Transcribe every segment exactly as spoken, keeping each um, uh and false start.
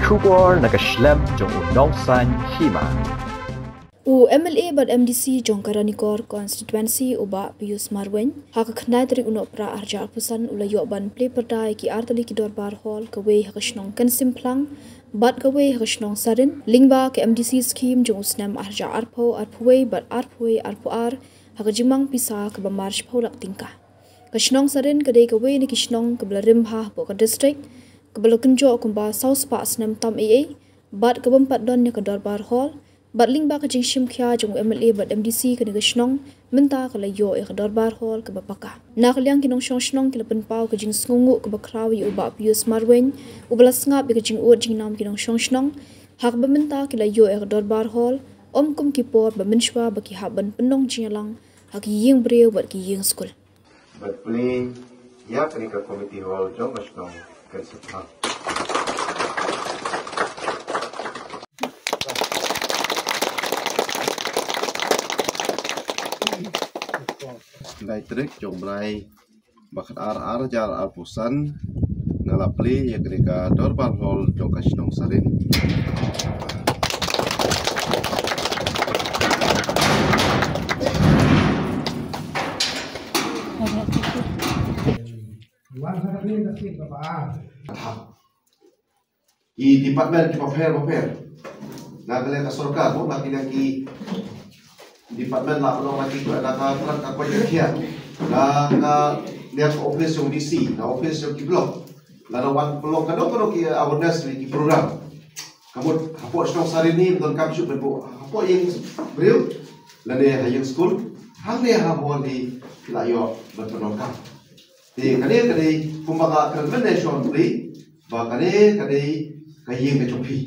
Khubor na ka shlem jong u nongsan hima. U M L A bad M D C jong ka Ranikor constituency u Bah Pius Marwein, ha ka khyndai tarik u Nohprah arhajar arphew san u la ïoh ban plie pyrda ïa ki artylli ki dorbar hall, kawei ha ka shnong Kynsimphlang bad kawei ha ka shnong Sarin, lyngba ka M D C scheme jong u snem arhajar arphew arphew wei bad arphew wei arphew ar, ha ka jingmang pisa kaba mar shiphew lak tyngka. Ka shnong Sarin ka dei kawei na ki shnong kaba la rim bha hapoh ka district, kaba la kynjoh kumba saw spah snem tam ei ei, bad ka bym pat don ïa ka dorbar hall, bad lyngba ka jingshim khia jong u M L A bad M D C kane ka shnong, mynta ka la ïoh ïa ka dorbar hall kaba paka. Na ka liang ki nongshong shnong ki la pynpaw ka jingsngewnguh kaba khraw ïa u Bah Pius Marwein, uba la sngap ïa ka jingud jingnam ki nongshong shnong, ha kaba mynta ki la ïoh ïa ka dorbar hall, ym kum ki por ba mynshuwa ba ki hap ban pynlong jingïalang ha ki ïing briew bad ki ïing skul. Ban plie ïa kane ka community hall jong ka shnong Kynsimphlang. Khyndai tarik jong u bnai ba khatar arhajar arphew san nga la plie ïa kane ka dorbar hall jong ka shnong Sarin. Ki department kiba pher bapher na ka liang ka sorkar, mo, na ka liang ki department, la pynlong na ki, na ka, na ka kwai ka khian, na ka liang ka office jong D C, na office jong ki block, la na wan pynlong kano kano ki awareness, ki program. Ka mut hapoh shnong Sarin ni don kam shuh ban buh hapoh ïing briew, lane ha ïing skul, hangne ha hall hi la ïoh ban pynlong kam. Te kane ka dei kumba ka kren mynne shon plie ba kane ka dei ka ïing ka jong phi.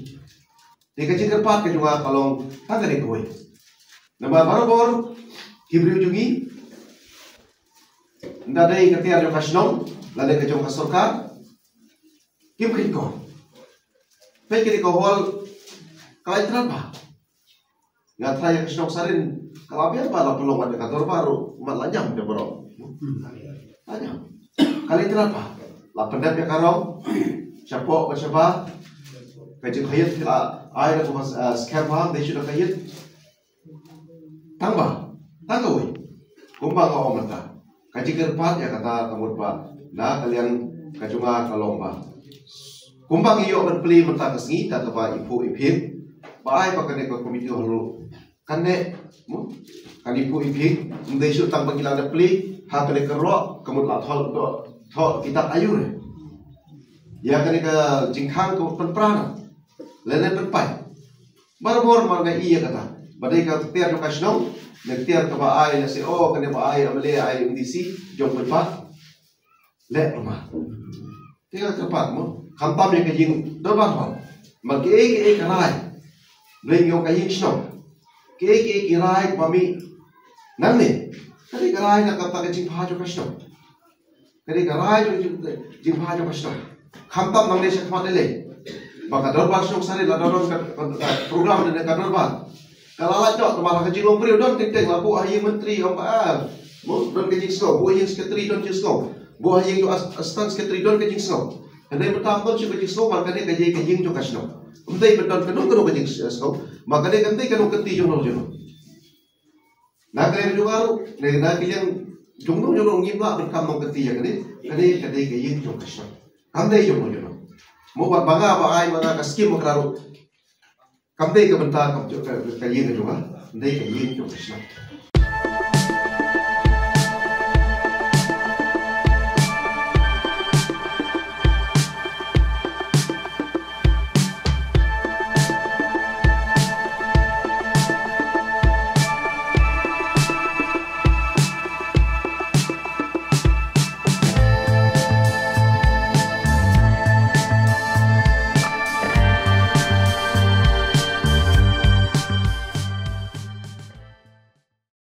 Te ka jingkyrpad ka jong nga ka long tang kane kawei. Namar barabor ki briew jong ngi, ynda dei ka tiar jong ka shnong lane ka jong ka sorkar, kim kynkoh. Peit kane ka hall ka la ïa trai bha. Nga trai ïa ka shnong Sarin, ka la biang ba la pynlong wan ïa ka dorbar ruh, mat la ñiam da baroh. La ñiam. Ka la ïa trai bha. La pyndep ïa ka rong shapoh ka shaba. Ka jingkhait ka la ai da ka, eh, skhem ha, dei shu da khait. Tang ba, tang kawei. Kumba nga ong mynta, ka jingkyrpad ïa kata ka mut ba na ka liang ka jong nga ka long ba kumba ngi ïoh ban plie mynta ka sngi da kaba iphuh iphieng, ba ai ba kane ka community hall ruh kan neh, mo, kan iphuh iphieng. Ym dei shuh tang ba ngi la dep plie ha kane ka rok, ka mut la thoh, thoh kitab ayu re. Ïa kane ka jingkhang ka pynpra na lane pynpai. Barabor mar nga ïa kata ba dei ka tiar jong ka shnong, ne tiar kaba ai, lehse, oh, kane ba ai M L A, ai M D C, jong pynpaw. Leh pynpaw. Te ka kyrpad, mo, khamtam ïa ka ïing dorbar hall. Mar kiei kiei ka rai, leh ïa ka ïing shnong. Kiei kiei ki rai ba mih nangne, ka dei ka rai na kata ka jingpha jong ka shnong. Ka dei ka rai jong, jong, jingpha jong ka shnong. Khamtam nangne sha khmat lei lei. Ba ka dorbar shnong Sarin la don ka, ka, ka program ne ka dorbar. Ka la lait noh, namar ka jinglong briew don teng teng, la buh ha ïing myntri, ong ba, ah, mo, don ka jingsngew, buh ha ïing secretary don jingsngew, buh ha ïing jong as-, assistant secretary don ka jingsngew. Hynrei mynta ym don shuh ka jingsngew, ba kane ka dei ka ïing jong ka shnong. Ym dei ba don kano kano ka jingsngew, ba kane ka dei kano ka kynti jong no jong no. Na ka liang jong nga ruh, na, na ka liang jong no jong no ngim lah ban kam nongkynti ïa kane, kane ka dei ka ïing jong ka shnong. Kam dei jong no jong no. Mo, ba nga ba ai ma nga ka skim ma ka ruh. Kam dei ka bynta ka, ka, ka ïing ka jong nga, dei ka ïing jong ka shnong.